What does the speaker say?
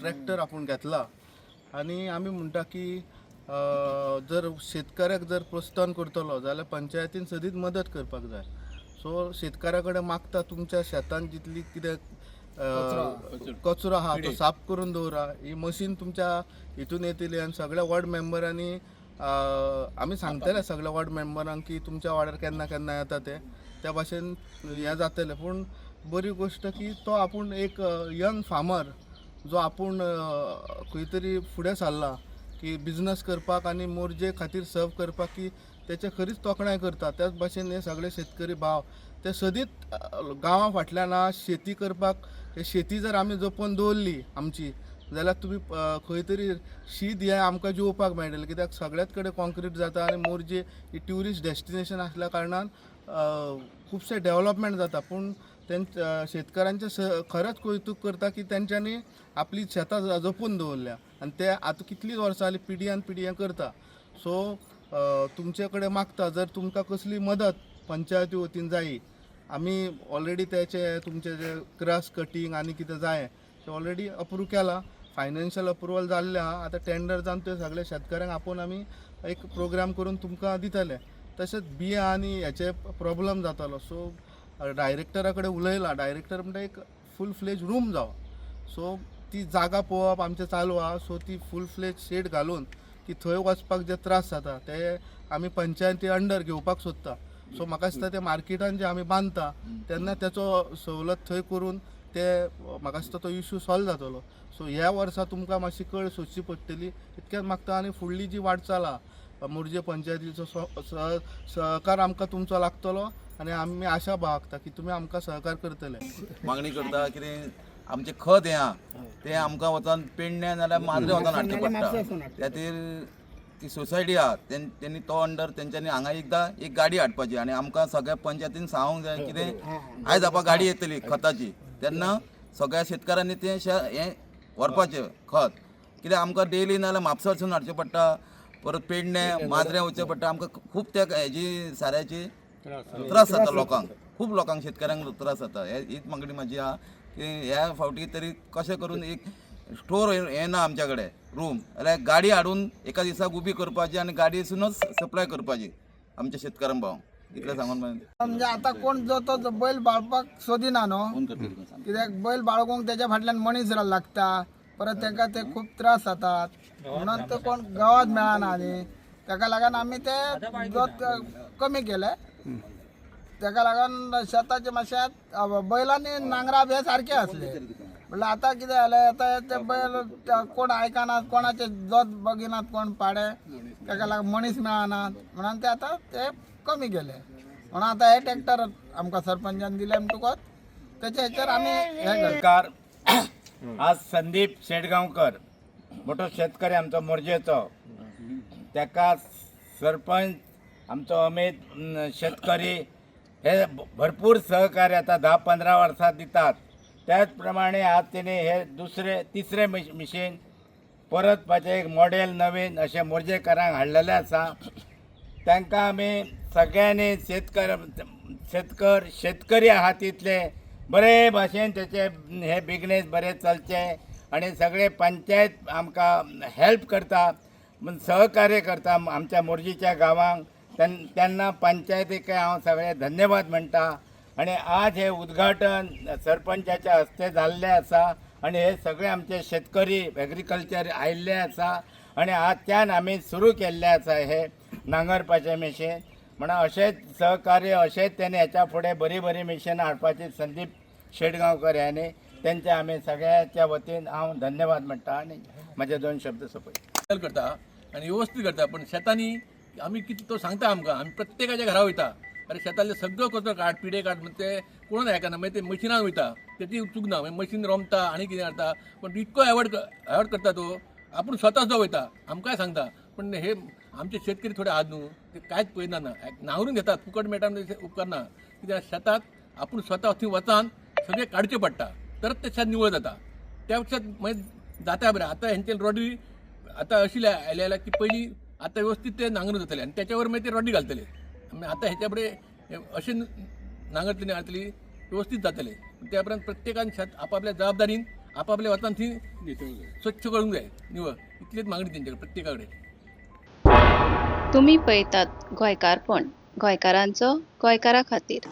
Tractor आपूण घेतला आनी आमी म्हणटा की जर शेतकऱ्याक जर प्रोत्साहन करतलो जाल्यार पंचायतीन सदींच मदत करपाक जाय. सो शेतकऱ्या कडेन मागता तुमच्या शेतान जितली कितें कचरो आहा तो साफ करून दवरा. ही मशीन तुमच्या हितून येतली आनी सगळ्या वॉर्ड मेंबरांनी आमी सांगतले सगळ्या वॉर्ड मेंबरांक की तुमच्या वाड्यार केन्ना केन्ना येता ते त्या भाशेन हें जातलें. पूण बरी गोश्ट की तो आपूण एक यंग फार्मर जो आपूण खंय तरी फुडें सरला की बिजनस करपाक आनी मोरजे खातीर सर्व करपाक की तेचे खरीच तोखणाय करता. त्याच भाशेन हे सगळे शेतकरी भाव ते सदींच गांवा फाटल्यान आहा शेती करपाक. हे शेती जर आमी जपोवन दवरली आमची जाल्यार तुमी खंय तरी शीत हें आमकां जेवपाक मेळटलें, कित्याक सगळ्याच कडेन कॉन्क्रीट जाता आनी मोरजे ही ट्युरिस्ट डेस्टिनेशन आसल्या कारणान खुबशें डेवलपमेंट जाता. पूण शेतकऱ्यांचें खरेंच कौतूक करता की तेंच्यांनी आपली शेतां जपून दवरल्या आनी ते आतां कितलीं वर्सां जालीं पिढयान पिढी हें करता. सो तुमचे कडेन मागता जर तुमकां कसली मदत पंचायती वतीन जायी, आमी ऑलरेडी तेचे तुमचे जे ग्रास कटींग आनी कितें जाय ते ऑलरेडी अप्रूव केला, फायनान्शियल अप्रुवल जाल्लें आहा. आतां टेंडर जावन ते सगळे शेतकऱ्यांक आपोवन आमी एक प्रोग्राम करून तुमकां दितले. तशेंच बियां आनी हेचे प्रॉब्लम जातालो, सो डायरेक्टरा कडेन उलयला. डायरेक्टर म्हणटा एक फूल फ्लेज रूम जावो. सो ती जागा पळोवप आमचें चालू आहा. सो ती फूल फ्लेज शेड घालून की थंय वचपाक जे त्रास जाता ते आमी पंचायती अंडर घेवपाक सोदता. सो म्हाका दिसता ते मार्केटान जे आमी बांदता तेन्ना तेचो सवलत थंय करून ते म्हाका दिसता तो इशू सॉल्व जातलो. सो ह्या वर्सा तुमकां मातशी कळ सोंसची पडटली इतकेंच मागता. आनी फुडली जी वाटचाल आहा मोरजे पंचायतीचो सहकार आमकां तुमचो लागतलो आनी आमी आशा बाळगता की तुमी आमकां सहकार करतले. मागणी करता कितें आमचें खत हें आहा तें आमकां वचोन पेडण्या नाल्यार माजरे वचोन हाडचें पडटा. त्या खातीर ती सोसायटी आहा तेंनी तो अंडर तेंच्यांनी हांगा एकदां एक गाडी हाडपाची आनी आमकां सगळ्या पंचायतीन सांगूंक जाय कितें आयज आपा गाडी येतली खताची तेन्ना सगळ्या शेतकारांनी तें हें व्हरपाचें खत. कित्याक आमकां डेली नाल्यार म्हापसारसून हाडचें पडटा, परत पेडणे माजऱ्यां वचचें पडटा. आमकां खूब त्या हेजी साऱ्याची त्रास जाता लोकांक, खूब लोकांक शेतकऱ्यांक त्रास जाता. हे हीच मागणी म्हाजी आहा की ह्या फावटी तरी कशें करून एक स्टोर हें ना आमच्या कडेन रूम, जाल्यार गाडी हाडून एका दिसाक उबी करपाची आनी गाडयेसूनच सप्लाय करपाची आमच्या शेतकऱ्यां भाव. इतलें सांगून म्हणजे आता कोण जो तो बैल बाळपाक सोदिना न्हू, फोन करता तुका सांग. कित्याक बैल बाळगूंक तेच्या फाटल्यान मनीस लागता, परत तांकां ते खूब त्रास जातात म्हणून ते कोण गांवात मेळना आनी ताका लागून आमी ते जोत कमी केले. ताका लागून शेताचे मातशें बैलांनी नांगराप हे सारके आसले. म्हणल्यार आतां कितें जालें, आतां ते बैल कोण आयकनात, कोणाचे जोत बगिनात, कोण पाडे, ताका लागून मनीस मेळनात म्हणून ते आतां ते कमी केले. म्हणून आतां हे ट्रॅक्टर आमकां सरपंचान दिले म्हणटकूच तेच्या हेचेर आमी हें करता. नमस्कार. आज संदीप शेटगांवकर मोठो शेतकरी आमचो मोरजेचो, ताका सरपंच आमचो अमित शेतकरी हे भरपूर सहकार्य आतां 10-15 वर्सां दितात. त्याच प्रमाणे आज तेणे हे दुसरे तिसरे मिशीन परतपाचें एक मॉडेल नवीन अशें मोरजेकारांक हाडलेलें आसा. तांकां आमी सगळ्यांनी शेतकरी आहा तितले बरे भाशेन तेचे हे बिजनेस बरे चलचे आनी सगळे पंचायत आमकां हेल्प करता, सहकार्य करता आमच्या मोरजीच्या गांवांक. तेन्ना पंचायतीक हांव सगळे धन्यवाद म्हणटा. आनी आज हे उद्घाटन सरपंचाच्या हस्ते जाल्लें आसा आनी हे सगळे आमचे शेतकरी एग्रीकल्चर आयिल्ले आसा आनी आजच्यान आमी सुरू केल्लें आसा हे नांगरपाचें मिशीन. म्हणून अशेंच सहकार्य अशेंच तेणे हेच्या फुडें बरीं बरीं मिशिनां हाडपाची संदीप शेटगांवकर ह्याने तेंचे आमी सगळ्याच्या वतीन हांव धन्यवाद म्हणटा आनी म्हजे 2 शब्द सोंपयता. करता आनी व्यवस्थीत करता, पण शेतांनी आमी कितें तो सांगता आमकां, आमी प्रत्येकाच्या घरा वयता, अरे शेतांतले सगळो कचरो काड, पिडे काड, म्हणजे ते कोण आयकना. मागीर ते मशिनान वयता, तेची चूक ना, मागीर मशीन रोमता आनी कितें करता, पण इतको एवॉयड एवॉयड करता तो, आपूण स्वता सुद्दां वयता आमकांय सांगता. पण हे आमचे शेतकरी थोडे आहात न्हू, ते कांयच पळयना ना, नांगरून घेतात, फुकट मेळटा म्हणून उपकारना. कित्याक शेतात आपूण स्वता थंय वचान सगळें काडचें पडटा, तरच तें शेत निवळ जाता. त्या पेक्षा मागीर जाता बरें. आतां हेंचे रोडी आतां अशी आयल्या की पयलीं आतां व्यवस्थीत ते नांगरून जातले आनी त्याच्यावर मागीर ते रोडी घालतले. आतां हेच्या फुडें अशें नांगरतली नांगरतली व्यवस्थीत जातले. त्या उपरांत प्रत्येकान शेत आपापल्या जबाबदारीन आपापल्या वतान ती स्वच्छ करूंक जाय निवळ, इतलीच मागणी तेंच्या कडेन प्रत्येका कडेन. तुमी पळयतात गोंयकारपण, गोंयकारांचो गोंयकारा खातीर.